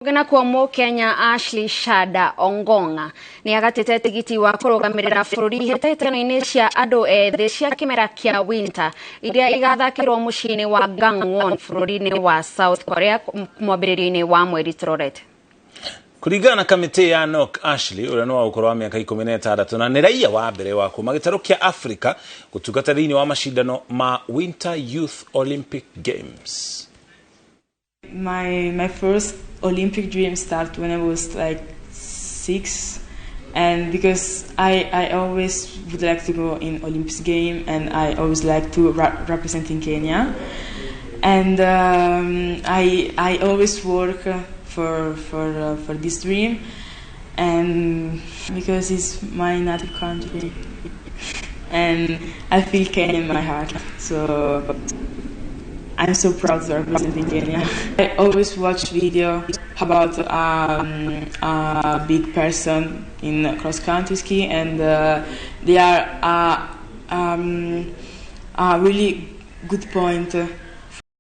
Kũngĩ nakuo, Mũkenya Ashley Shada Ongonga nĩ agatĩte tigiti wa kũrũgamĩrĩra bũrũri hĩtahĩtano-inĩ cia andũ ethĩ cia kĩmera kĩa winter iria igathakĩrwo mũciĩ-inĩ wa Gangwon bũrũri-inĩ wa South Korea mwambĩrĩrio-inĩ wa mweri tũrorete. Kũringana na kamĩtĩ ya NOC, Ashley ũrĩa nĩ wa ũkũrũ wa mĩaka 16 na nĩ raia wa mbere wa kuma gĩtarũ kĩa Africa gũtungata thĩinĩ wa macindano ma Winter Youth Olympic Games. My first Olympic dream started when I was like 6, and because I always would like to go in Olympics game, and I always like to represent in Kenya, and I always work for this dream, and because it's my native country, and I feel Kenya in my heart, so I'm so proud to represent in Kenya. I always watch video about a big person in cross country ski, and they are a really good point.